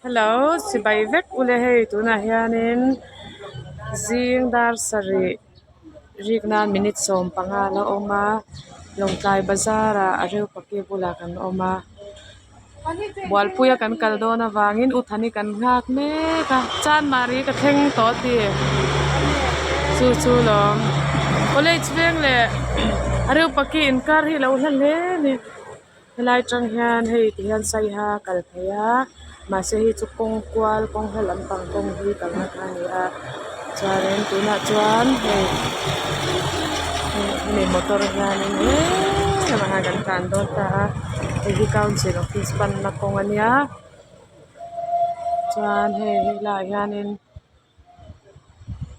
Hello chibai vek ule hei tunah hianin zing dar sarih rik nan minute 15 a la awm a Lawngtlai bazar ah a reu paki bulah kan awm a bualpui a kan kal dawn avangin u thani kan nghak mek a chanmari ka thleng tawh a ti chu chu lawm college veng leh a reu paki inkar hi a lo hla hle a ni. Helai atang hian hei ti hian saiha a kal phei a mahse hei chu kawng kual kawng hla lampang kawng hi kalna kha a ni a chuanin tunah chuan hei hemi motor hianin heee lamah hian kan tlan dawn ta a hei hi council office panna kawng a nia chuan hei helaiah hianin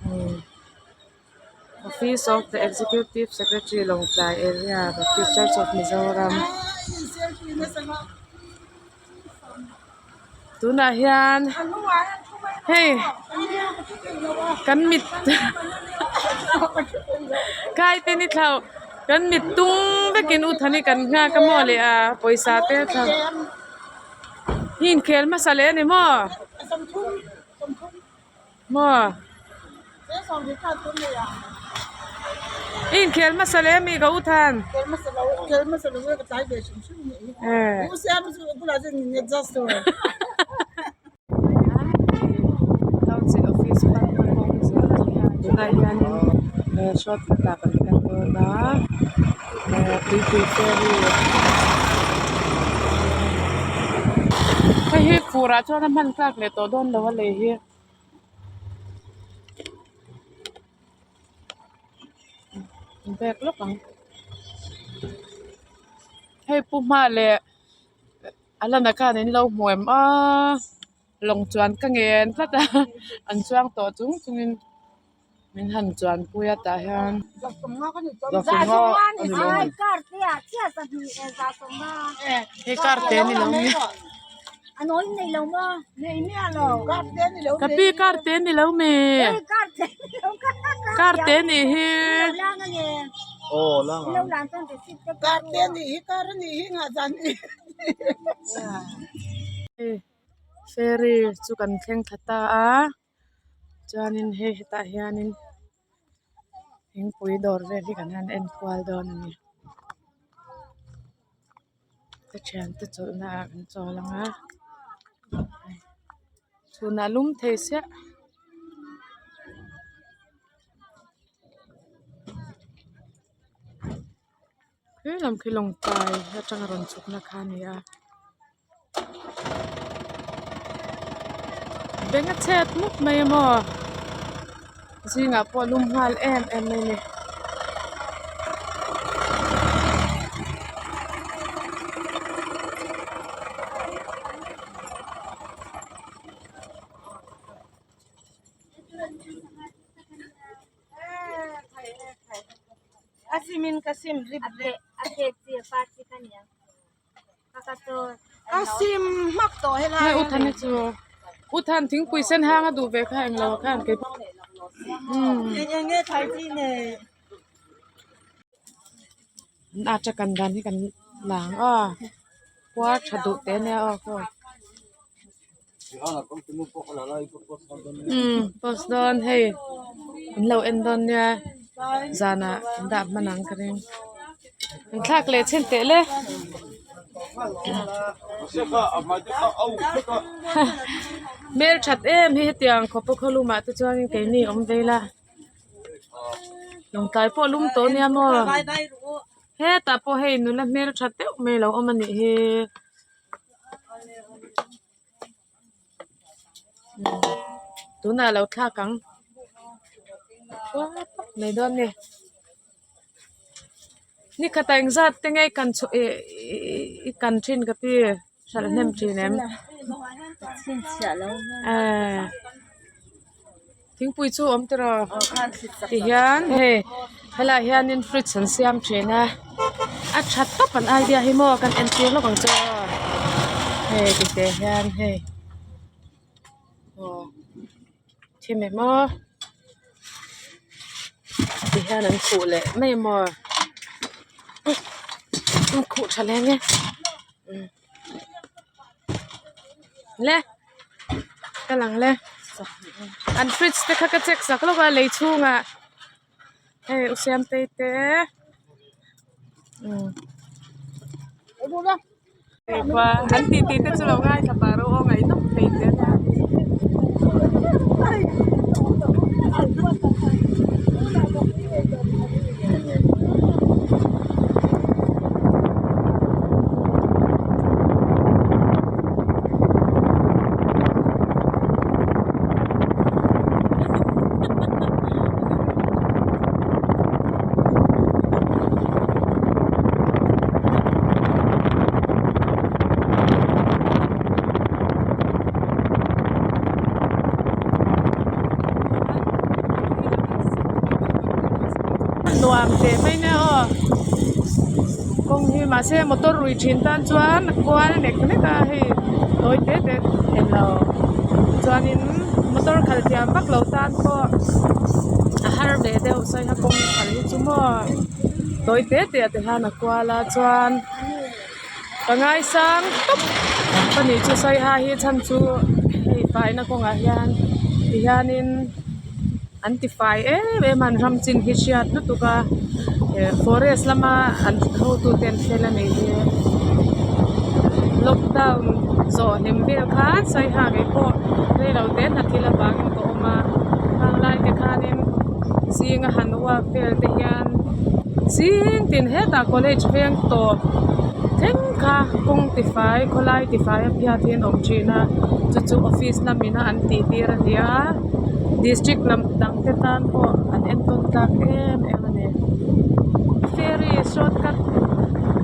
umm. Office of the Executive Secretary Lawngtlai Area Baptist Church of Mizoram tunah hian hei kan mit kai te ni thlau kan mit tung vekin u thani kan nghak a maw le a pawisa te a thlau hi inkhel hmasa leh a ni maw. Maw? I inkhel hmasa leh ami ka u than? Council office panna kawng zel a ni a tunah hianin shortcut ah kan kal dawn a tuipui ferry hei hi fur ah chuan a hman tlak leh tawh dawn lo a lei hi. Bag lawk ang hei pu hma leh a lan ah khan in lo hmu em aaa lawng chuan ka ngen tlat a an chuang tawh chung chung in min han chuan pui a tah hian. Hei car te ni lo nge ka pi car te ni lo mi car te nih hi. Ferry chu kan thleng thla ta a chuanin hei hetah hianin thingpui dawr vel hi kan han en kual dawn a ni ka thiante chawlhna ah kan chawl ang a chhunah lum thei siah. He lam khi lawngtlai atanga rawn chhukna kha a ni a beng a chhet mup mai a maw zingah pawh a lum nghal em em mai a ni. Hei u Thani chu u Than thingpui sen hang a duh ve kha englo ah khan kei umm an atta kan dan hi kan la ang aw puar tha duh teh ania aw khaw umm post dawn hei an lo en dawn nia zanah an dah hman ang ka ring an thlak leh chhin teh le hmel that em hi hetiang khawpa khawlumah te chuan keini awm ve ila lawngtlai pawh a lum tawh ania maw hetah pawh hei nula hmel tha deuh mai a lo awm a nih hi. Tunah lo thlak ang mai dawn a ni ni khatah engzat te nge kan chhuah ih i kan thin ka pi hralh hnem thin em eh thingpui chu awm tiraw tihian hei helaiah hianin fridge an siam thin a a tha tawp an idea hi maw kan entir lawk ang chu aw hei titeh hian hei aw thim em aw tihian an khuh leh mai a maw an khuh tha hle ang e le. Kal ang le an fridge te kha ka check sak lawk a lei chhungah hei u Siamtei te umm an titi te chu lo ngaithla pah rawh aw ngaihnawm thei teh a nia. Nuam teh mai nia aw kawng hi mahse motor rui thin tan chuan a kual nek nek a hei tawi te te englo chuanin motor khalh thiam vak lo tan pawh a har ve deuh saiha kawng khalh hi chu maw tawi te te ah te hian a kual a chuan ka ngaisang tawp a nih chu saiha hi chhan chu hei faina kawngah hian ti hianin. An ti fai em em a an ram chin hi hriat lutuk a eh forest lama an hotute an fel a nih hi lockdown zawh hlim vel khan saiha ngei pawh reilo te hna thil avangin ka awm a khang lai te khanin zinga han uap vel te hian zing tin hetah college veng tawp thleng kha kawng tifai khawlai tifai a phiat hi an awm thin a chu chu office lamina an tih tir a ni a. District lam dang te tan pawh an entawn tlak em em a ni ferry shortcut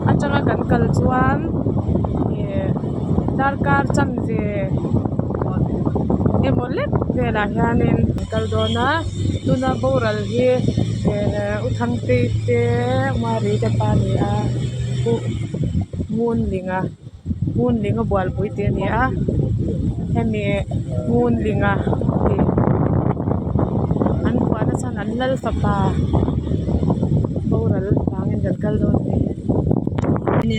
atanga kan kal chuan ih darkar chanve emaw lek velah hianin kan kal dawn a tuna boral hi eh u Thangtei te Mari te pa a ni a u Ngunlinga. Ngunlinga bualpui tih a ni a hemi Ngunlinga tih an phuahna chhan an lal fapa boral vangin kan kal dawn a ni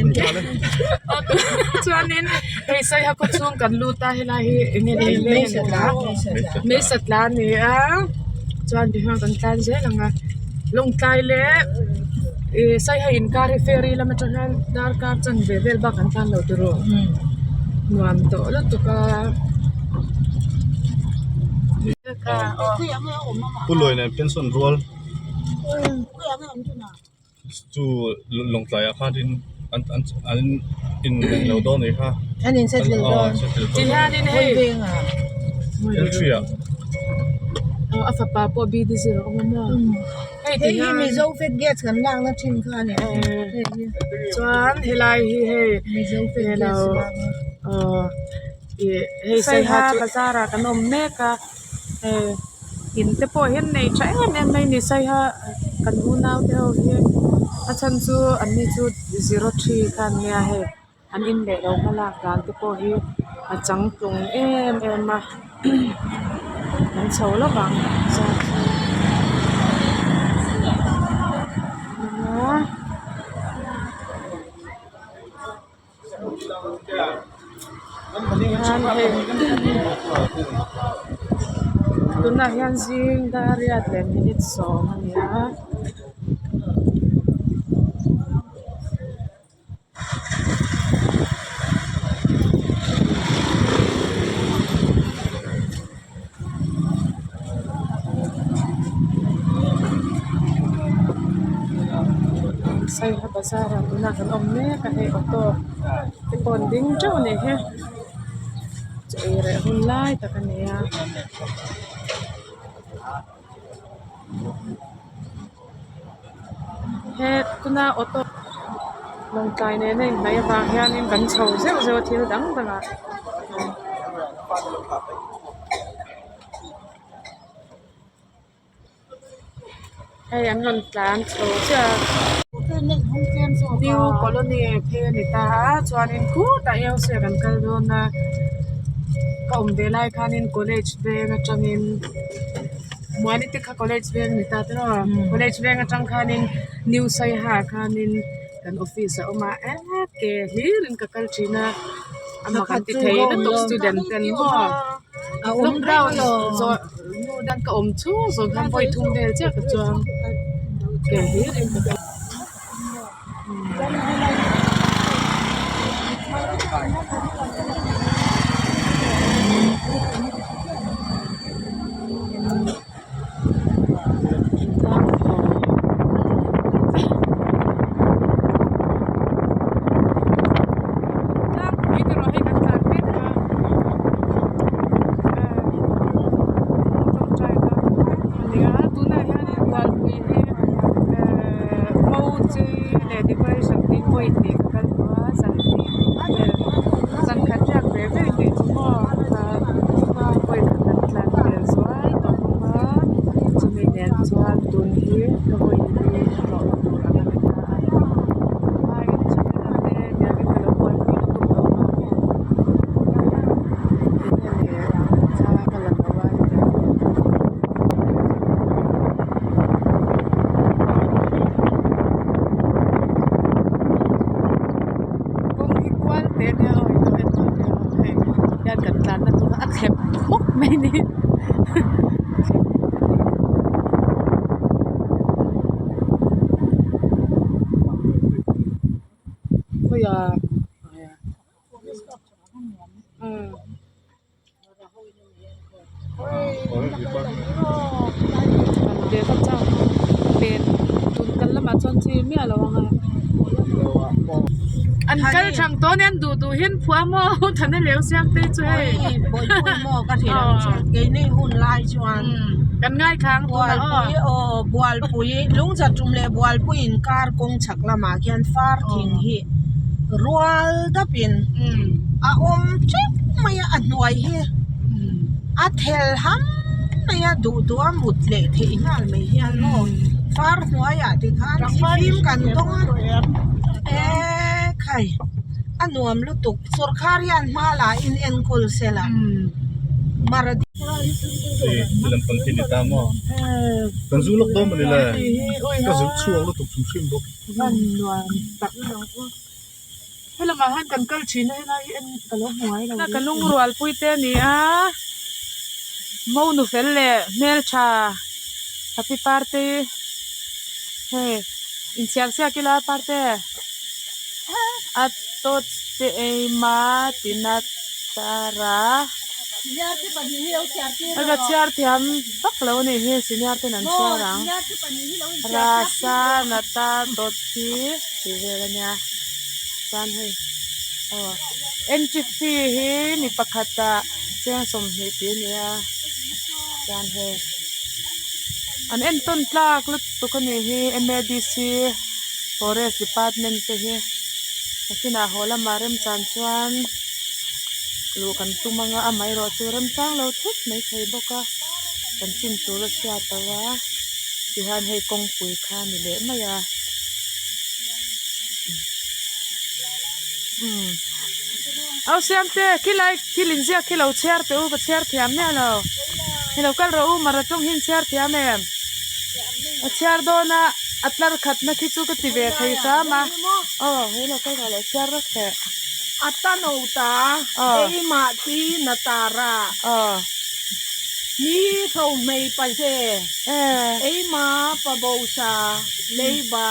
chuanin hei saiha khaw chhung kan lut a helai hi eng nge meisatla a ni a chuan tihian kan tlan zel ang a lawngtlai leh ih saiha inkar hi ferry lam atang hian darkar chanve vel bak an tlan lo tiraw nuam tawh lutuk a. Pu Luai nen pension rual chu Lawngtlai ah khan in an an an in lo dawn anih kha An in settle dawn. Ti hianin hei L3 ah. Aw a fapa pawh BD zero a awm a maw. Hei ti Hei hi hian Mizo Fed Gas kan lakna thin kha a ni. Hei hi chuan helai hi hei Mizo Fed hello Gas lakna. aw ih hei saiha bazar ah kan awm mek a hei in te pawh hian nei tha em em mai a ni saiha kan unau te ho hi a chhan chu an ni chu zero three kha an nia hei. An in leh lo hma lak dan te pawh hi a changtlung em em a an chho lawk ang zan chu tunah hian zing dar riat leh minute sawm a ni a. Saiha bazar ah tunah kan awm mek a hei auto te pawh an ding teuh a nih hi chaw ei reh hun lai tak a ni a. He tuna auto lawngtlai nena inhnaih avang hianin kan chho zeuh zeuh a thil dang dang ah hei an rawn tlan chho chiah a new colony phei a ni ta a chuanin khutah hian kan kal dawn a ka awm ve lai khanin college veng atangin. Muani te kha college veng a ni ta tiraw college veng atang khanin new saiha ah khanin kan office a awm a eee ke hlirin ka kal thin a a mak an ti thei lutuk student ten maw. Lockdown zawh hnu dan ka awm chhung zawng khan vawi thum vel chiah ka chuang ke hlir in ka kal. Tlangpui te erawh hei kan tlan mek a tawngtai na a ni a tunah hianin bualpui hi ehh mo chei leh decoration tih vawi hnih ka kal tawh a zan hnih vel zan khat riak ve ve tih chu maw vawi khat kan tlan vel zuai tawh bawk a chumi nen chuan tun hi ka vawi li tlawhna tur ang a ni ta a hmain chumi te tiangin ka lo buaipui lutuk lo a enge le thla ka la lo a hetiang kawng hi kual teh ania aw ilo en dawn nia hei hian kan tlanna tur a thlep hmawk mai ni a thlep hmawk a ni. Khawiah Ve vak chang pen tun kal lamah chuan chi miah lo ang a an kal thang tawh ania an duh duh hian phuah maw thana leu siam te chu hei kan ngaithla ang tunah aw bualpui lungchat tum leh bualpui inkar kawng chhak lamah khian far thing hi rual dapin a awm teuh mai a a hnuai hi a thel ham mai a duh duh a mut leh theih nghal mai hian maw far hnuaiah te khan thli fim kan dawng a eee khai a nuam lutuk sawrkar hian hma la in enkawl sela mara Lampang khi ni ta maw kan zu lawk dawn mawni le ka zu chhuak lutuk hrim hrim bawk. Van nuam tak helamah hian kan kal thin a helai hi en ka lo hmu ngai lo ka lungrual pui te a ni a monu fel leh hmeltha happy party hei inchhiar siak ila parte a tawt te ei ma tina tara ka chhiar thiam vak lo a nih hi senior ten an chhiar ang rasa nata dawt hi tih vel a nia chuan hei aw entry fee hi mi pakhatah cheng sawmhnih tih a ni a chuan hei an entawn tlak lutuk a nih hi m a d c forest department te hi nakinah haw lamah remchan chuan. Luh kan tum anga amaherawh chu remchang lo thut mai thei bawk a kan chin tur a hriat loh a tihian hei kawngpui kha a ni leh mai a umm au siamte khilai thil inziak khi lo chhiar teh u ka chhiar thiam miah lo ni lo kal rawh u mara tawng hi in chhiar thiam em a chhiar dawn a a tlar khatna khi chu ka ti ve thei hram a aw he lo kal rawh lo chhiar rawk teh. A ta no ta, keimah ti na ta ra. Ni tho hmei pa ze, eima pa bo sa, leiba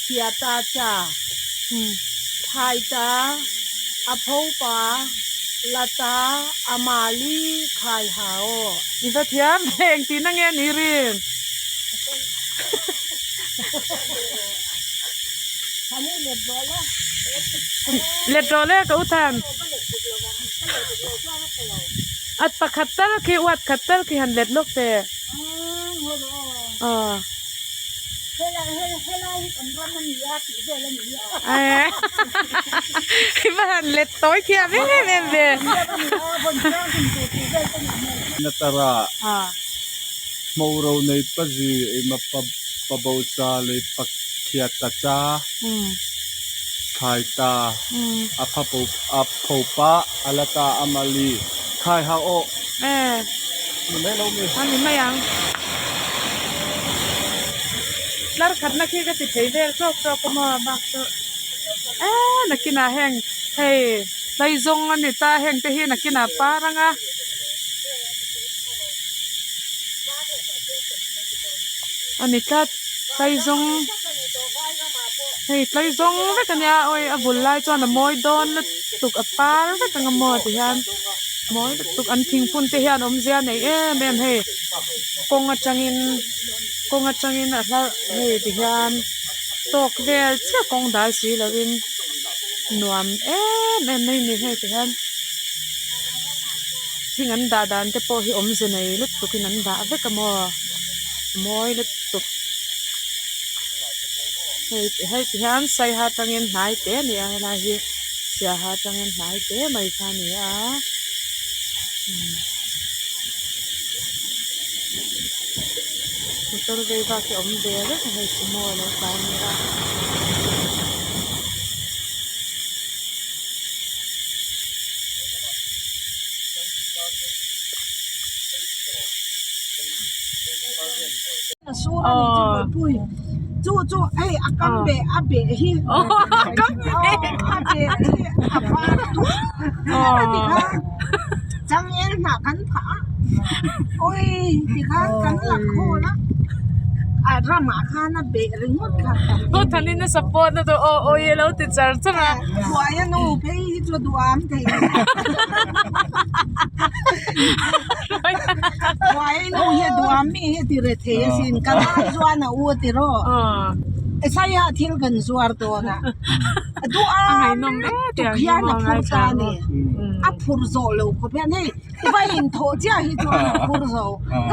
thia ta cha. Thlai ta, a pho pa, la ta, a ma li khai ha aw. I va thiam ve, engtin a nge ni rin? Let rawh le ka u than. At pakhat tal khi uat khat tal khi han let lawk te. Aw. I va han let tawi thiam em em ve. Hmawro nei pa zi ema pa bo cha lei pa khiat ta cha thlai ta a pha po a pho pa a la ta a mali khai ha aw ni mai lo mi. A ni mai ang. Tlar khatna khi ka ti thei vel tawk tawk a maw bak chu eee nakinah heng hei hlei zawng a ni ta heng te hi nakinah par anga. A ni tlat tlaizawng hei tlaizawng vek a nia awi a bul lai chuan a mawi dawn lutuk a par vek ang a maw ti hian mawi lutuk an thingphun te hian awmzia a nei em em hei kawng atangin kawng atangin a hla hei ti hian tawk vel chiah kawng dal si lovin nuam em em mai a ni hei ti hian thing an dah dan te pawh hi awmze nei lutuk in an dah vek a maw mawi lutuk hei hei ti hian saiha atangin hnai te a ni a helai hi siaha atangin hnai te mai kha a ni a motor vei vak hi a awm ve reng a hei sumo a lo tlan a nia. Chu chu hei a kam beh a beh hi a kam beh a beh hi a var tuar a ti kha changel hnah kan phah a awi tikhan kan la khawl a a ramah khan a beh ringawt kha Aw thanin a support na tur aw awi a lo ti char char a. Buai a nu phei hi chu a duham thei lo. Buai a nu hi a duham mi hi a ti re thei asin ka ngai chuan a u a ti rawh. Saia thil kan zuar dawn a a duham lutuk hian a phur ta a ni. A phur zawh lo khawp hian hei i va inthawh chiah hi chuan a phur zo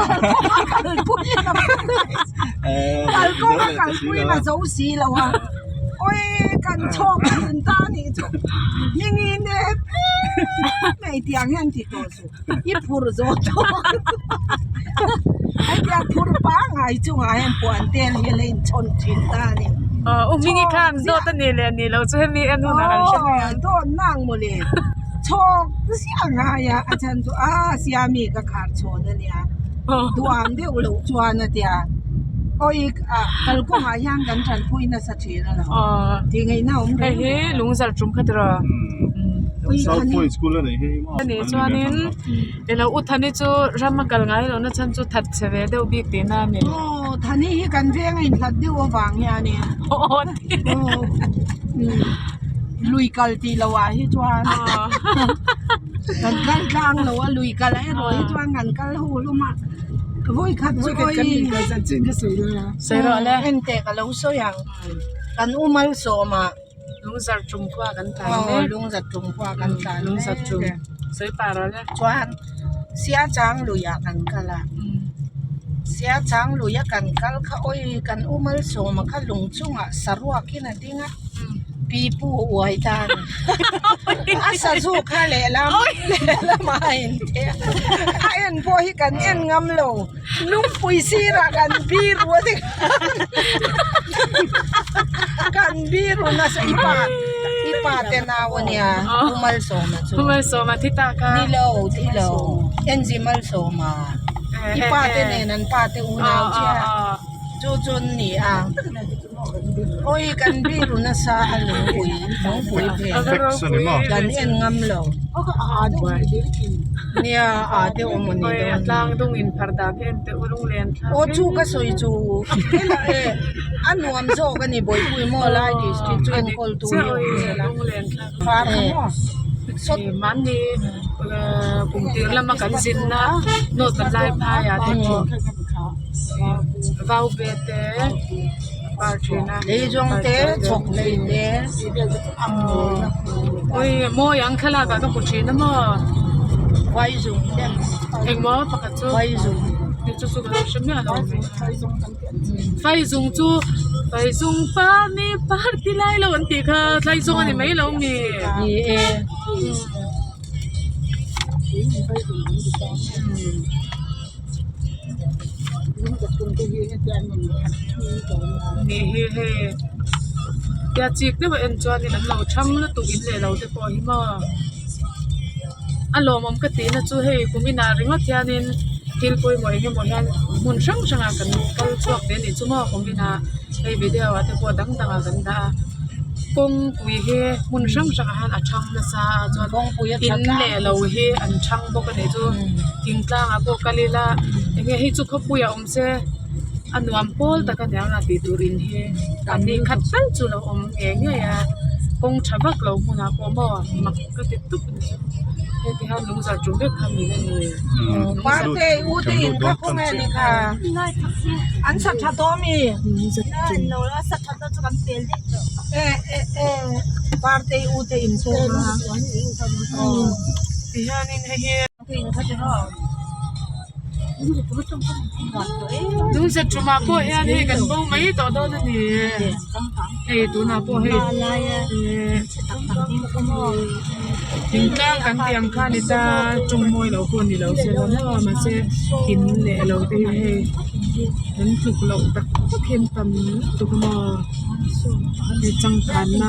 kalkawng a kalpui in a phur kalkawng a kalpui in a zo si lo a awi kan chhawk thin ta a nih chu hmingin nep em mai tiang hian ti tawh suh i phur zawh tawh hetiang phur pangngai chungah hian puan tel hi a la inchhawn thin ta a ni. Aw u Hmingi khan dawt a nih leh nih loh chu hemi en hunah kan hre mai ang. Dawt nang mawle chhawk ziah ngai a a chhan chu a Siami ka khar chhawn a nia duham deuh loh chuan a tia awi ah kalkawngah hian kan tanpui nasa thin a lo tih ngaihna a awm reng. Hei hi lungzar tum kha tiraw. Ani chuanin ilo u Thani chu ram a kal ngai lo na chhan chu that chhe ve deuh bik tihna a ni. Aw Thani hi kan veng a inhlat deuh avang hianin lui kal tih loh ah hi chuan kan kal tlang lo a lui kal erawh hi chuan kan kal ho hlawm a vawi khat chu awi enteh ka lo sawi ang kan u Malsawma. Lungzar tum khua kan tlan mek. Aw lungzar tum khua kan tlan mek. Lungzar tum sawi pah rawh le. Chuan Siachang luiah kan kal a, Siachang luia kan kal kha awi kan u Malsawma kha lung chungah saruakin a ding a, pipu uai ta a ni. A sazu kha lehlam lehlamah a intheh a, a en pawh hi kan en ngam lo. Lungpui sirah kan biru a ti kan biru nasa i pa i pa te nau a nia Pu Malsawma chu Pu Malsawma thi tak a ni lo thi lo Enzi Malsawma i pa te nen an pa te unau chiah chu chu an ni a awi kan biru nasa a lungpui lungpui phen kan en ngam lo nia a deuh a mawni dawn a tlang dung in phar dah khi en teh u lunglen thlak aw chu ka sawi chu helai e a nuam zawk a ni bawihpui maw lai district chu enkawl tu hi awm zel a far kha maw sawt mahni kum tir lama kan zin na note lai phai ah te pawh vau ve te par thin a lei zawng te chhawk lei te ui mawi ang thlalak ah ka hmu thin a maw vai zung te engmaw pakhat chu vai zung chu chu ka lo hre miah lo vai zung chu vai zung par ni par ti lai lo an tih kha tlai zawng a ni mai lo mi ni e. Nih hi hei tia chik deuh a en chuanin an lo tham lutuk in leh lo te pawh hi maw a lawmawm ka tih na chu hei kum inah ringawt hianin thil pawimawh eng emaw hian hmun hrang hrang ah kan kal chhuak ve anih chu maw kum inah hei video ah te pawh dang dang ah kan dah a. Kawngpui hi hmun hrang hrangah hian a thang nasa a chuan in leh lo hi an thang bawk a nih chu thingtlangah pawh kal ila enge hei chu khawpuiah awm se a nuam pawl tak a niang a tih tur in hi an ni khat tal chu lo awm ngei ngei a kawng tha vak lo hmunah pawh maw mak ka ti tup a ni hei ti hian lung zar tum vek kha ni a ni. Parte u te in kha khawnge ni kha an sa tha tawh ami e e e parte u te in chu Ti hianin hei hi lungzar tumah pawh hian hei kan bo mai tawh dawn a ni hei tunah pawh hei thingtlang kan tih ang kha a ni ta tawng mawi lo pawh ni lo se la maw mahse in leh lo te hi hei kan tluk loh tak tak hi an tam lutuk a maw hei changkanna.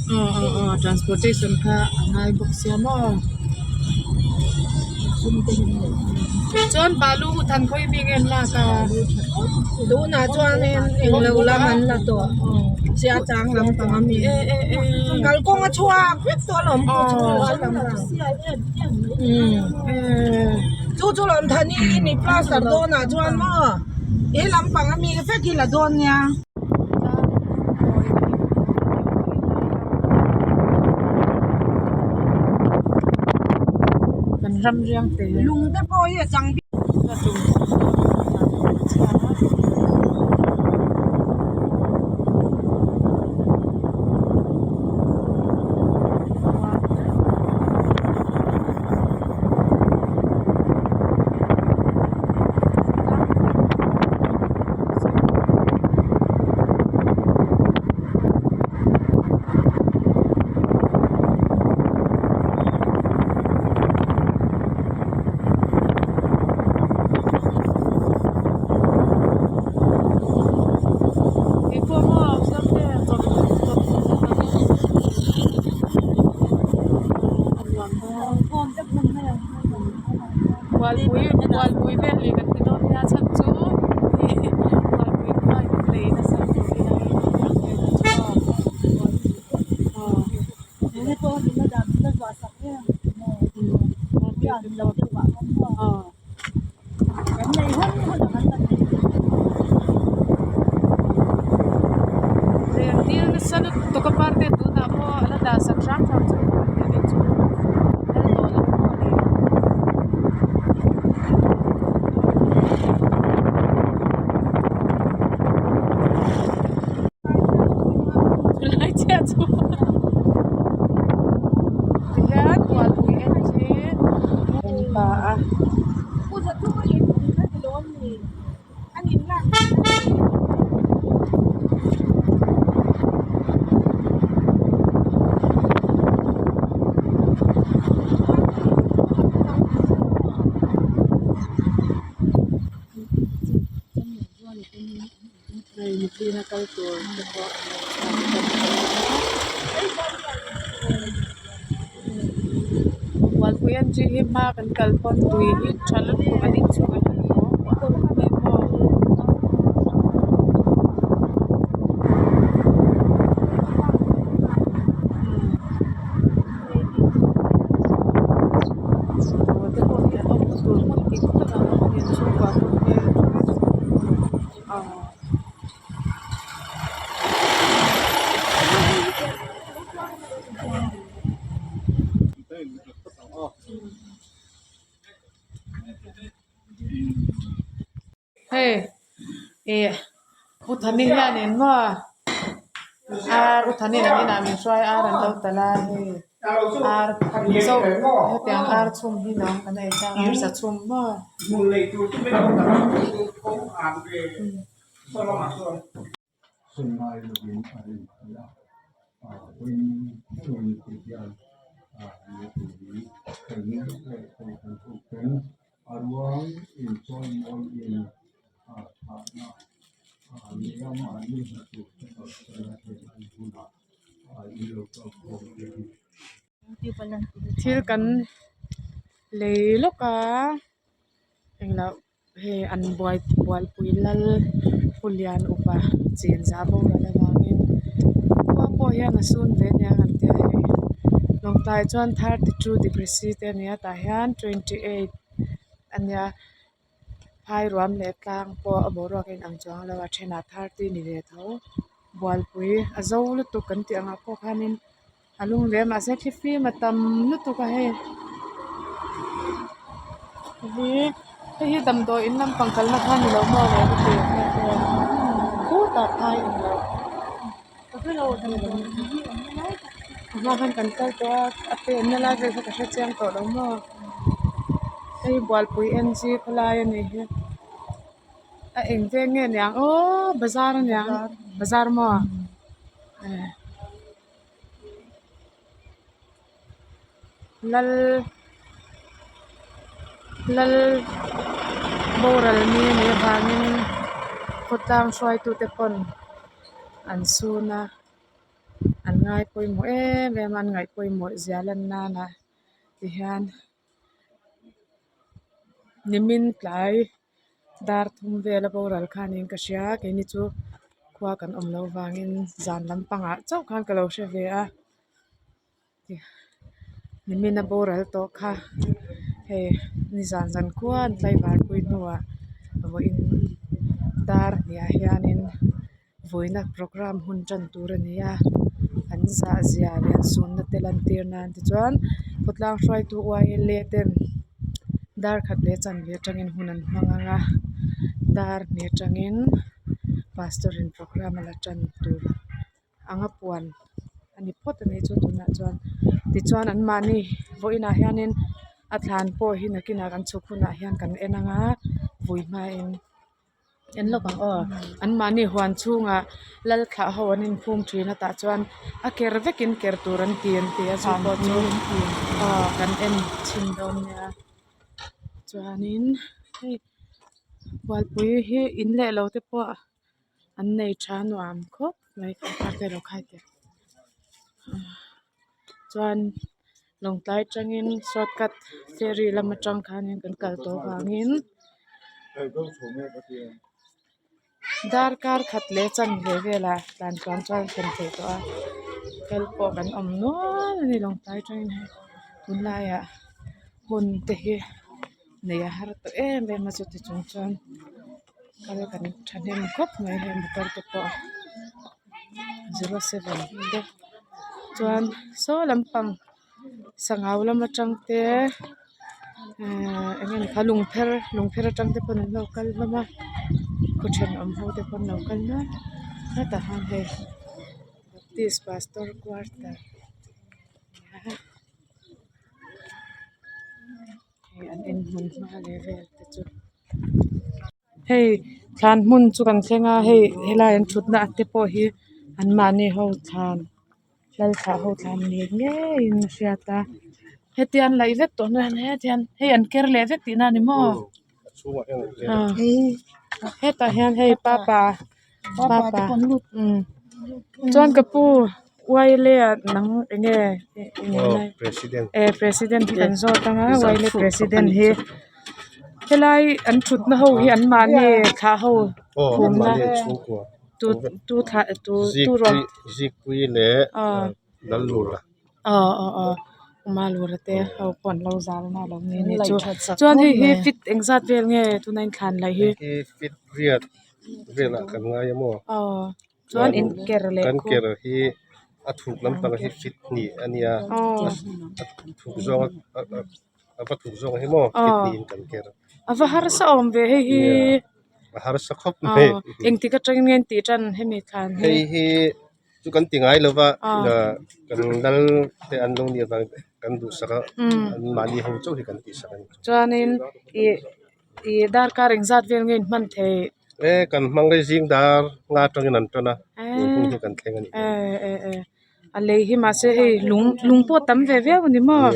Aw aw aw transportation kha a ngai bawk sia maw chuan balu than khawi mi nge an lak a tunah chuanin englo lam an la tawh chia chang lampang a mi kalkawng a chhuak vek tawh alawm chu chu lawm thani i ni plaster dawnah chuan maw he lampang a mi vek hi la dawn nia. Kan ram riang te lung te pawh hi a chang bik. Bualpui bualpui vel leh kan ti dawn nia chhan chu bualpui khuai kan lei nasa lutuk hi Rel nasa lutuk a parte tunah pawh a la dah sak hram hram chu a ni chu lal tawh lo pawh a ni. Chulai chiah chu tihian Bualpui en hi an pa a. Hei mihring a kal tur te pawh Bualpui an tih hi hma kan kal pawn tui hi tha lutuk an inchhung a ni hei pawh. Dawr te pawh hi an awm tur hmun dik tak an awm a ni chhungkua pawh hi aw. Hei ih u Thani hianin maw ar u Thani'n an inah min hruai ar an lo talh a hei ar chauh hetiang ar chhum hi lawm kan ei chang ar sa chhum maw. Thil kan lei lawk a englo hei an buai bualpui lal pu lian upa chinzah boral avangin khua pawh hian a sun ve aniang an tia hei lawngtlai chuan 32 degree c te a ni a tah hian 28 a nia phairuam leh tlang pawh a boruak a inang chuang lo a thenah 30 ni ve tho bualpui a zo lutuk kan tih angah pawh khanin. A lung ve a mahse thlifim a tam lutuk a hei hi hei hi damdawi in lampang kalna kha a ni lo maw le ka ti khutah phai a ni lo a hma khan kan kal tawh a a penna lai vel kha ka hre chiang tawh lo maw hei bualpui N G khawlai a nih hi a eng veng nge niang aw bazar a niang bazar maw eh. Lal lal boral ni anih avangin khawtlang hruaitute pawn an sun a an ngai pawimawh em em a an ngaih pawimawh zia lan nana tihian nimin tlai. Dar thum vel a boral kha niin ka hria keini chu khua kan awm loh vangin zan lampangah chauh khan ka lo hre ve a nimin a boral tawh kha hei nizan zan khua an tlaivar pui hnuah vawiin dar hniah hianin vawiina programme hun tan tur a ni a an zah zia leh an sunna te lantir nan tichuan khawtlang hruaitu y l a ten dar khat leh chanve atangin hun an hmang ang a dar hnih atangin pastor in programme a la tan tur anga puan a ni phawt a ni chu tunah chuan tichuan anmahni vawiinah hianin a thlan pawh hi nakinah kan chhuk hunah hian kan en ang a vui hmain. En lawk ang aw anmahni huan chhungah lal thlah ho an inphum thin a tah chuan a ker vekin ker tur an ti an ti a chu pawh chu aw kan en chhin dawn nia chuanin hei bualpui hi in leh lo te pawh an nei tha nuam khawp mai te lo khai teh chuan Lawngtlai atangin shortcut ferry lam atang khanin kan kal tawh avangin darkar khat leh chanve velah tlan tluan chuan thlen theih tawh a kal pawh kan awm nual a ni Lawngtlai atangin hei tunlaiah hun te hi neih a har tawh em em a chuti chung chuan kal kan thahnem khawp mai hei motor te pawh 07 te chuan saw lampang sangau lam atang te ehh eng nge ni kha lungpher lungpher atang te pawn an lo kal hlawm a khaw thenawm ho te pawh an lo kal nual hetah hian hei baptist pastor quarter hei an inhmun hma leh vel te chu. Hei thlan hmun chu kan thleng a hei helai an thutna te pawh hi anmahni ho thlan lal thlah ho thlan ni ngeiin a hriat a hetia an laih vek tawh hnu hian heti hian hei an ker leh vek tihna a ni maw hetah hian hei papa papa chuan ka pu y l a ah nang eng nge eh president hi kan zawt anga y l a president hi. Helai an thutna ho hi anmahni thlah ho phumna tu tu thlah tu tu ruang Zikpui leh Lallura aw aw aw Umalura te ho pawh an lo zalna a lo ni a ni chu chuan hei hi fit engzat vel nge tuna inthlan laih hi Hei hi fit riat velah kan ngai a maw aw chuan in ker leh kan ker hi a thuk lampang hi fit hnih a nia a thuk zawng a. A va thuk zawk hi maw kidney in kan ker. A va harsa awm ve hei hi. A harsa khawp mai. Engtik atangin nge an tih tan hemi thlan hi. Hei hi chu kan ti ngai lova kan lal te an lo nih avang kan duhsak a an mahni ho chauh hi kan tihsak a ni. Chuanin ih ih darkar engzat vel nge in hman theih. E kan hmang rei zing dar nga atangin an tan a tun hun hi kan thleng a ni. E e e. A lei hi mahse hei lung lung pawh a tam ve viau a ni maw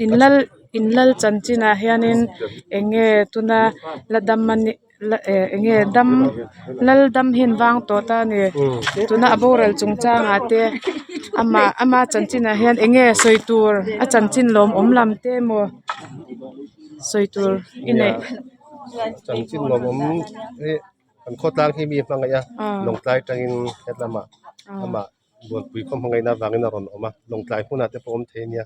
in lal in lal chanchinah hianin eng nge tuna la dam a nih. eng nge dam lal dam hi an vang tawh ta a ni tuna a boral chungchang ah te amah ama chanchin ah hian eng nge sawi tur a chanchin lawmawm lam te emaw sawi tur i neih. Chanchin lawmawm hi kan khawtlang hi mi hmangaih a lawngtlai atangin hetlama amah Bualpui khaw hmangaihna avangin a rawn awm a, Lawngtlai hmunah te pawh awm thei a nia,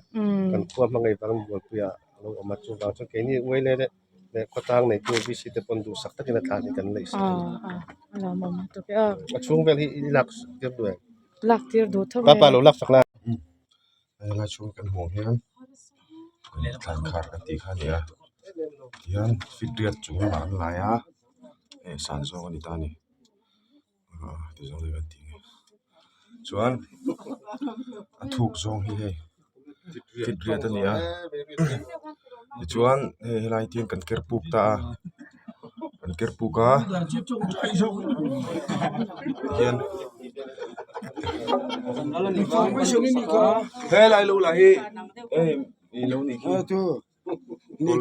kan khua hmangaih vangin Bualpuiah a lo awm a, chuvang chuan keini Uaile leh leh khawtlang neitu VC te pawn duhsak takin a thlan hi kan neih sak a ni. A chhung vel hi i lak tir duh em? Lak tir duh tho Papa lo lak sak la. Helai chhung kan hmuh hian thlan khar kan tih kha a ni a tihian feet riat chung lamah an lai a hei san zawng a ni ta a ni. Ti zawng hi kan ti nge chuan a thuk zawng hi hei feet riat a ni a tichuan hei helai te hian kan ker puk ta a kan ker puk a tihian helai lo lah hi hei ih lo nih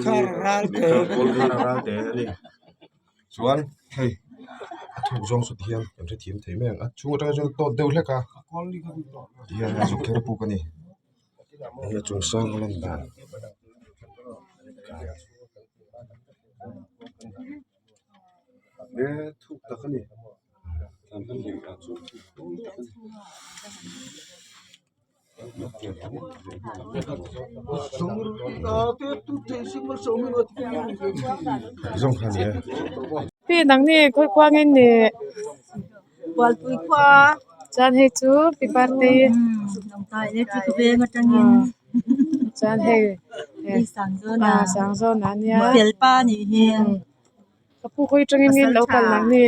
khi ral te a ni chuan hei a thuk zawng saw ti hian kan hrethiam thei mai ang a chhung atang chuan tawt deuh hlek a tihian a zuk kher puk a ni hei a chung sang a lan dan. Pi nangni khawi khuangin nih Bualpui khua chuan hei chu pi party chuan hei Sangzawna ania ka pu khawi atangin nge lo kal nangni.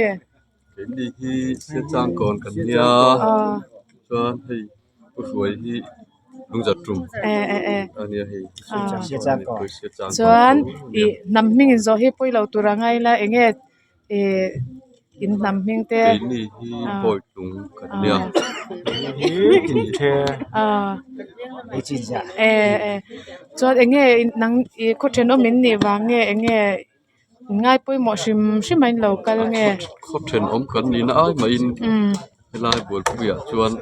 Keini hi Siachangkawn kan nia chuan hei Pu Hruai hi Lungzat tum a nia hei Siachangkawn Chuan ih hnam hming in zawh hi pawi lo tur a ngai la eng nge ih in hnam hming te Keini hi Bawitlung kan nia Chuan eng nge nang ih khaw thenawm in nih vang nge eng nge Ngai pawimawh hrim hrim a in lo kal nge? Khaw thenawm kan nihna ai mahin helai Bualpuiah chuan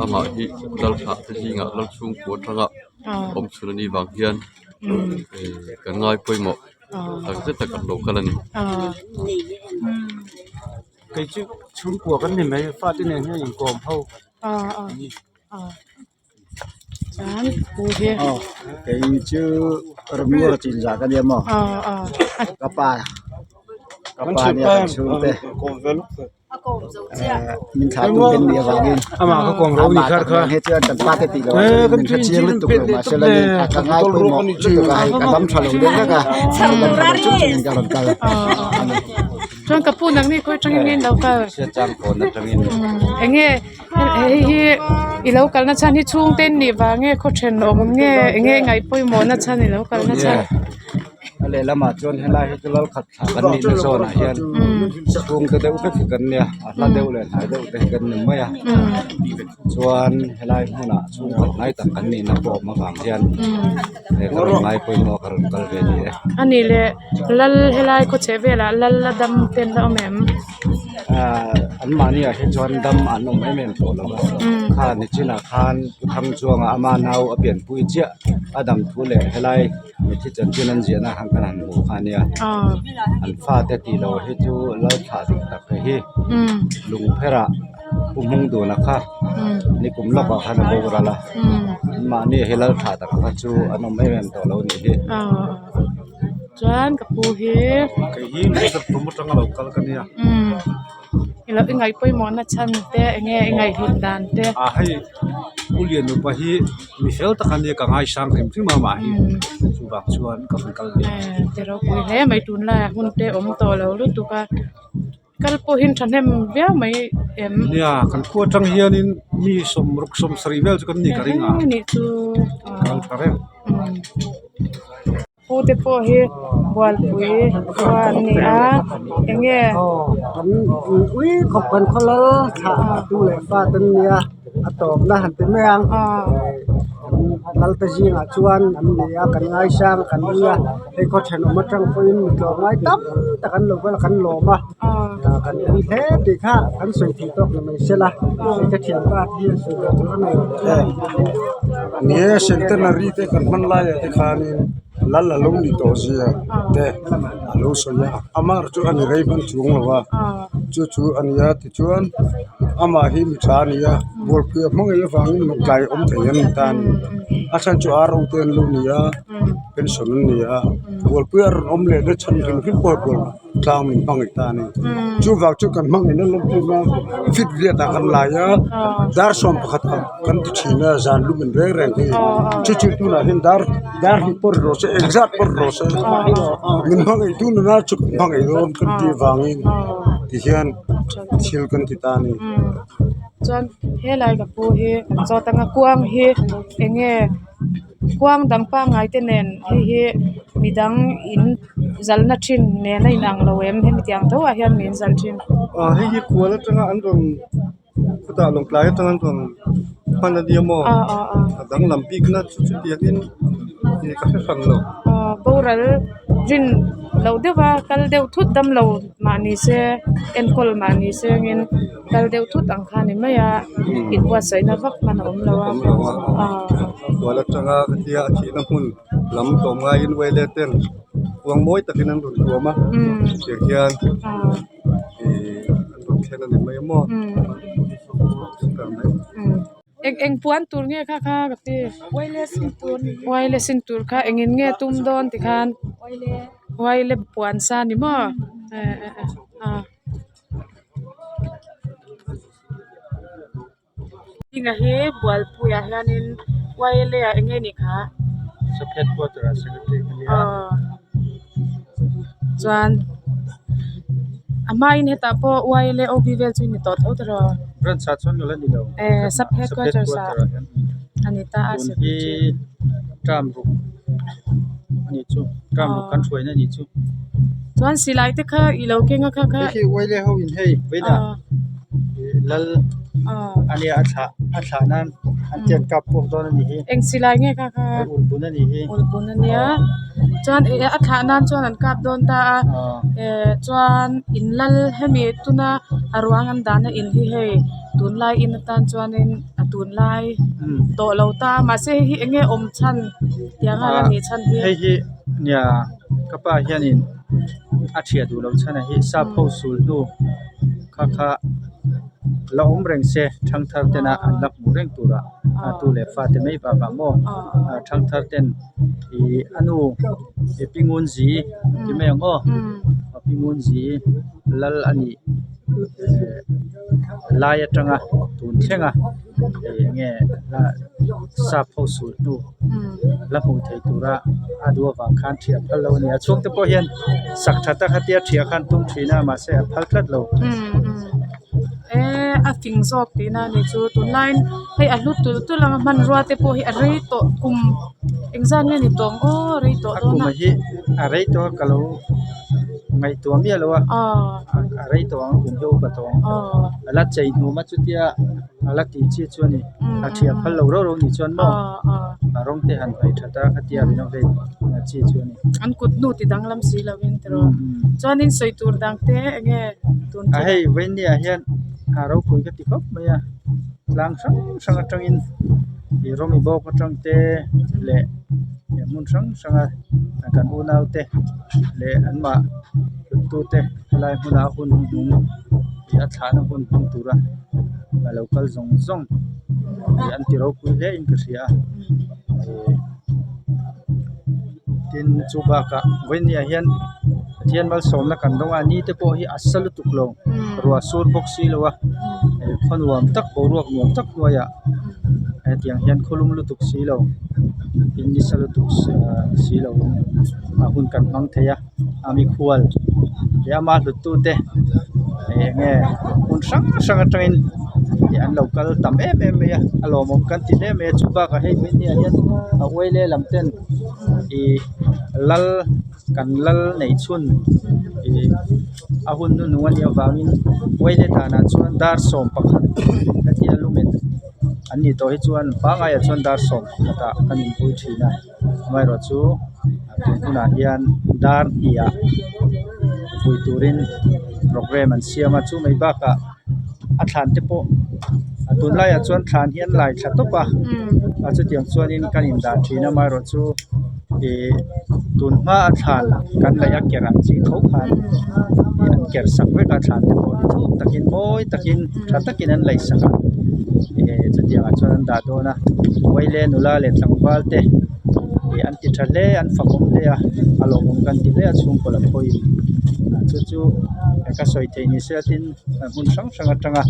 amah hi Lalthlah te zingah Lalchhungkua atanga awm chhun a nih vang hian kan ngai pawimawh tak zet a kan lo kal a ni. Kei chu chhungkua kan ni mai fate nen hian inkawm ho. Chuan pu hi aw kei chu Ramngur chinzah ka nia maw ka pa ka pa nia kan chhungte min thlah tum ten nih avangin amah tak nen hi chuan kan pa te tih loh ah min hre chiang lutuk lo mahse la nin a ka ngai pawimawh lutuk a hei ka dam tha lo deuh vek a ka dam tha lo chung chungin ka rawn kal a ni. Chuan ka pu nangni khawi atangin nge in lo kal eng nge Hei hi i lo kalna chhan hi chhungte an nih vang nge khaw thenawm nge eng nge ngaih pawimawhna chhan i lo kalna chhan. A lehlamah chuan helai hi chu lal khat thlah kan nihna zawnah hian chhungte deuh vek hi kan nia a hla deuh leh hnai deuh te hi kan ni mai a chuan helai hmunah chhungkhat hnai tak kan nihna pawh awm avang hian he ka rawn ngai pawimawh a ka rawn kal ve ni e. A nih leh lal helai khaw chheh velah lal a dam te an la awm em? An mahniah hi chuan dam an awm em em tawh lo va kha nichinah khan Pu Thangchuanga ama nau a pianpui chiah a dam thu leh helai mitthi chanchin an ziahna khan kan han hmuh kha a nia an fate tih loh hi chu lal thlah dik tak te hi lungpherah Pu Hmungduna kha nikum lawkah khan a boral a an mahni hi lal thlah tak kha chu an awm em em tawh lo a nih hi. Chuan ka pu hi Kei hi Mizoram tum atanga lo kal ka nia. I lo i ngaih pawimawhna chhan te eng nge i ngaihhlut dan te. A hei Pu Lianupa hi mi fel tak a nia ka ngaisang hrim hrim a mah hi chuvang chuan ka rawn kal ve. Ti ropui hle mai tunlaiah hun te awm tawh lo lutuk a kal pawh hi thahnem viau mai em. Nia kan khua atang hianin mi sawmruk sawmsarih vel chu kan ni ka ring a. Nih chu. Kal tha reng. Pu te pawh hi bualpui khua an ni a eng nge Kan ui khawp kan khaw lal thlah tu leh fa te an nia a tawpna han ti mai ang. Lalte zingah chuan an ni a kan ngaisang a kan ui a hei khaw thenawm atang pawhin mi tlawmngai tam tak an lo kal a kan lawm a kan ui hle tih kha kan sawi thei tawk ni mai se la hei ka thianpa te hian sawi ve tur a nei lo che. Ni e centenary te kan hman laiah te khanin lal a lo ni tawh zia te a lo sawi a amah chu a ni rei hman chuang lo a chu chu a ni a tichuan amah hi mi tha a ni a bualpui a hmang ngei avangin lawngtlai awm thei an ni ta a ni a chhan chu ar ho te an lo ni a pension an ni a bualpui a rawn awm leh na chhan hrim hrim pawh bual tlang min hmangaih ta a ni chuvang chu kan hmangaih na lawmpui a fit riat ah kan lai a dar sawm pakhat ah kan ti thin a zan lum in reng reng hi chu chu tunah hian dar dar hi pawh ri rawh se engzat pawh ri rawh se min hmangaih tu nana chu kan hmangaih dawn kan tih avangin tihian thil kan ti ta a ni. Chuan helai ka pu hi kan zawt anga kuang hi eng nge kuang dang pangngai te nen hei hi midang in zalna thin nen a inang lo em hemi tiang tho ah hian min zal thin. Ah hei hi khual atanga an rawn khutah lawngtlai atanga an rawn hman a nia maw a danglam bikna chu chutiangin ih ka hre hran lo. Ah boral rin loh deuh a kal deuh thut damlo mah ni se enkawl mah ni se angin kal deuh thut ang kha a ni mai a inbuatsaihna vak hman a awm lo a awm lo a khual atanga khatia a thihna hmun lam tlawm ngaiin uaile ten kuang mawi takin an rawn tuam a tiang hian ihh an rawn thlen a ni mai a maw eng eng puan tur nge kha kha ka ti uaile sin tur kha engin nge tum dawn tikhan uaile puan sa a ni maw eh eh ah. Heng hi Bualpuiah hianin Y L A ah eng nge nih kha aw chuan a hmain hetah pawh Y L A O B vel chu a ni tawh tho tiraw eh sub headquarters ah a ni ta a secretary chuan silai te kha i lo keng a kha kha eng silai nge kha kha ulhbun a nia chuan ih a thlah nan chuan an kap dawn ta a eh chuan in lal hemi tuna a ruang an dahna in hi hei tunlai in atan chuanin a tunlai tawh lo ta a mahse hei hi eng nge awm chhan tiang a la nih chhan hi. Hei hi nia ka pa hianin a thiah duh loh chhan ah hi sap ho sul hnu kha kha la awm reng se thangthar tena an la hmuh reng turah a tu leh fate mai bakah maw thangthar ten ih a nu pi ngunzi ti mai ang aw pi ngunzi lal a nih eh lai atanga tun thlenga eng nge sap ho sul hnu. La hmuh theih tura a duh avang khan thiah phal lo a ni a chhungte pawh hian sak tha tak a tia thiah khan tum thin a mahse a phal tlat lo. Eh a fing zawk tihna a nih chu tunlaiin hei a hlu tulh tulh ang a hmanrua te pawh hi a rei tawh kum engzat nge ni tawh ang aw a rei tawh A dawn kum a. a hi a rei tawh a ka lo ngaihtuah miah lo a a rei tawh ang kum hi a upa tawh ang a la chei hnum a chutia a la tih chi chu a ni. A thiah phal lo rau rau nih chuan maw a rawng te han hnaih that a khatia renovate chi chu a ni. An kut hnu ti danglam si lo in tiraw chuanin sawi tur dang te eng nge tun A hei vawinia hian a ropui ka ti khawp mai a tlang hrang hrang atangin ih rawmi bawk atang te leh hmun hrang hrang a kan unau te leh an mah hluttu te helai hmunah hun hnuhnung ih a thlahna hun hmang tura a lo kal zawng zawng ih an ti ropui hle in ka hria a ih tin chu bakah vawinia hian Pathian malsawmna kan dawng a ni te pawh hi a sa lutuk lo ruah sur bawk si lo a ih khaw nuam tak boruak nuam tak hnuaiah hetiang hian khawlum lutuk si lo in ni sa lutuk si lo a hun kan hmang thei a a mikhual leh ama hluttu te eng nge hmun hrang hrang atangin ih an lo kal tam em em mai a a lawmawm kan ti hle mai a chu bakah hei hmeichhia hian a uai lehlam ten ih lal kan lal neih chhun ih a hun hnuhnung a nih avangin uai leh danah chuan dar 11 hetia lumen. An nih tawh hi chuan pangaiah chuan dar sawm pakhatah kan inpui thin a amaherawhchu tun hunah hian dar hnih ah vui turin programme an siam a chu mai bakah a thlan te pawh a tunlaiah chuan thlan hi an lai thla tawp a a chutiang chuanin kan indah thin a amaherawhchu ih tun hma a thlan kan laih a ker ang chi tho khan ih an ker sak vek a thlan te pawh hi thuk takin mawi takin tha takin an laih sak a ih chutiangah chuan an dah dawn a vaile nula leh tlangval te ih an ti tha hle an fakawm hle a a lawmawm kan ti hle a chhungkaw lam pawhin chu chu ka sawi theih ni se tin hmun hrang hrang atanga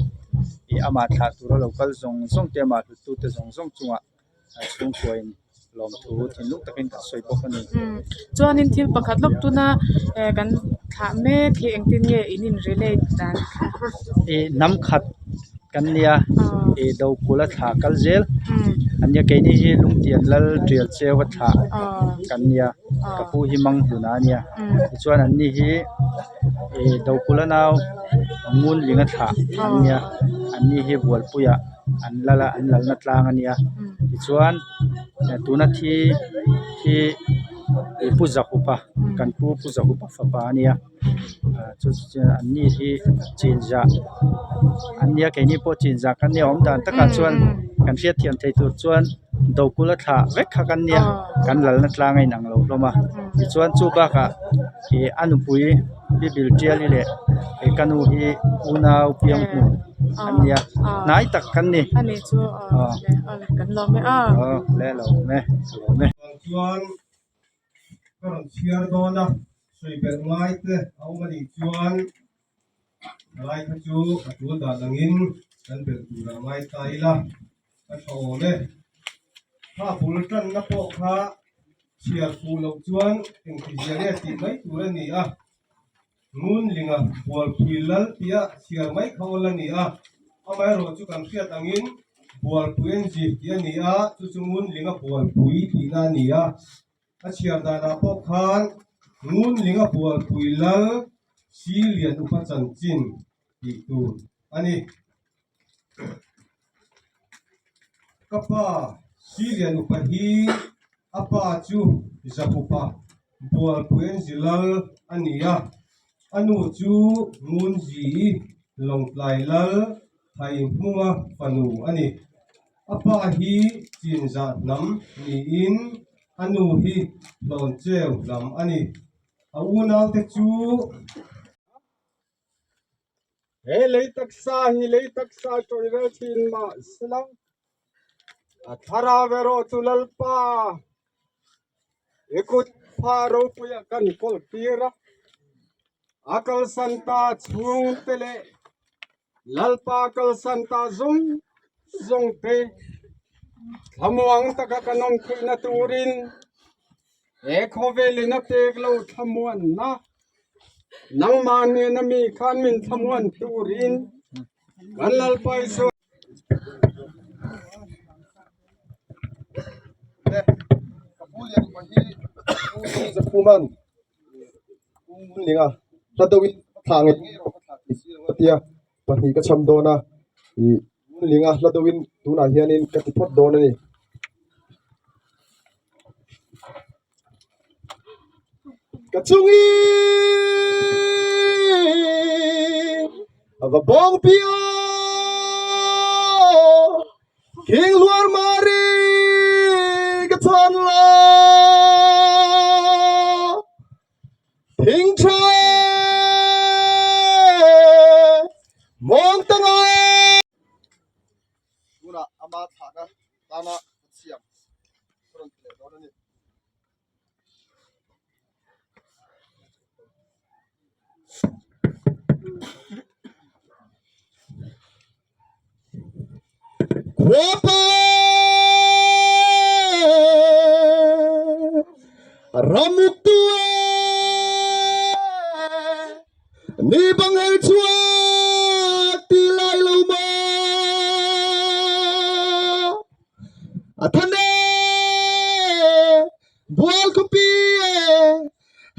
ih amah thlah tura lo kal zawng zawng te amah hlut tute zawng zawng chungah chhungkua in lawmthu thinlung takin kan sawi bawk a ni. Chuanin thil pakhat lawk tuna eh kan thlah mek hi engtin nge in in relate dan kha? Ih hnam khat kan nia ih Dokula thlah kal zel an nia keini hi Lungtian lal tial cheu a thlah kan nia ka pu hi Manghluna a nia tichuan an ni hi ih Dokula nau Ngunlinga thlah an nia an ni hi Bualpuiah an lal a an lalna tlang a nia tichuan tuna thi hi ih pu Zahupa kan pu pu Zahupa fapa a nia ah chu chu an ni hi chinzah an nia keini pawh chinzah kan nia awm dan takah chuan kan hriatthiam theih tur chuan Dokula thlah vek kha kan nia kan lalna tlang a inang lo hlawm a tichuan chu bakah ih a nupui Pi Biltiali leh he ka nu hi unau piang hmun an nia hnai tak kan ni. Ani chu kan lawm e a. Aw le lawm e ka lawm e. Chuan ka rawn chhiar dawn a, sawi belh ngai te a awm a nih chuan thalai kha chu a tul dan angin kan belh tur ah ngai ta ila a tha awm e. Kha bul tanna pawh kha chhiar fuh loh chuan engtizia nge tih mai tur a ni a, Ngunlinga Bualpui lal tia chhiar mai kha awl a ni a, amaherawh chu kan hriat angin Bualpui an zir tih a ni a, chu chu Ngunlinga Bualpui tihna a ni a, a chhiar danah pawh khan Ngunlinga Bualpui lal Silian upa chanchin tih tur a ni. Ka pa Silian upa hi a pa chu Zahupa Bualpuianzilal a ni a, a nu chu Ngunzi Lawngtlai Lal Thaihmunga fanu a ni. A pa hi Chinzah hnam niin a nu hi Hlawncheu hnam a ni. A unaute chu. He lei taksa hi lei taksa tawih rel thin mah sela, a thlarau erawh chu Lalpa i kut pha ropuia kan kawl tir a, a kalsan ta chhungte leh Lalpa kalsan ta zawng zawng te thlamuang taka kan awm theihna turin he khawvelin a pek lo thlamuanna Nangmah nena mi khan min thlamuan turin kan Lalpa Isua Ka pu lian pa hi Pu Zakhuman Pu Ngunlinga hla deuhin ka thlah ngei ngei erawh ka thlah thei si lo a tia pahnih ka cham dawn a ih Ngunlinga hla deuhin tunah hianin ka ti phawt dawn a ni. Ka chungi a va bawng pio King luar mari ka chan la Thing tha mong tanga Tunah ama thlahna tana ka siam ka rawn ti leh dawn a ni. Khuapa ramuktu Ni bang her chhuak ti lai lo maw A than e bual khuapi e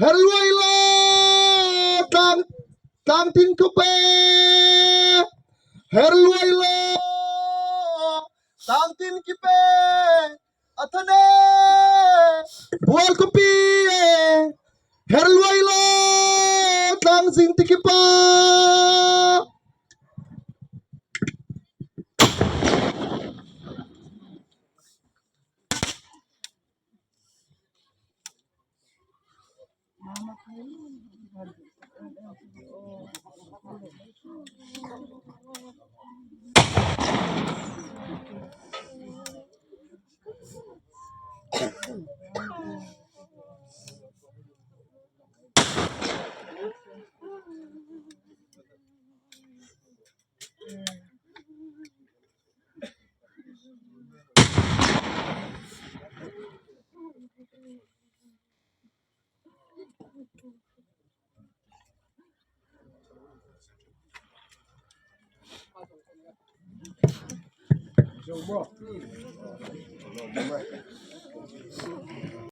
her luai la tlang tlang tin khup e her luai la. tikipe athane bual khupi e her luai lo tlang zing tikipa.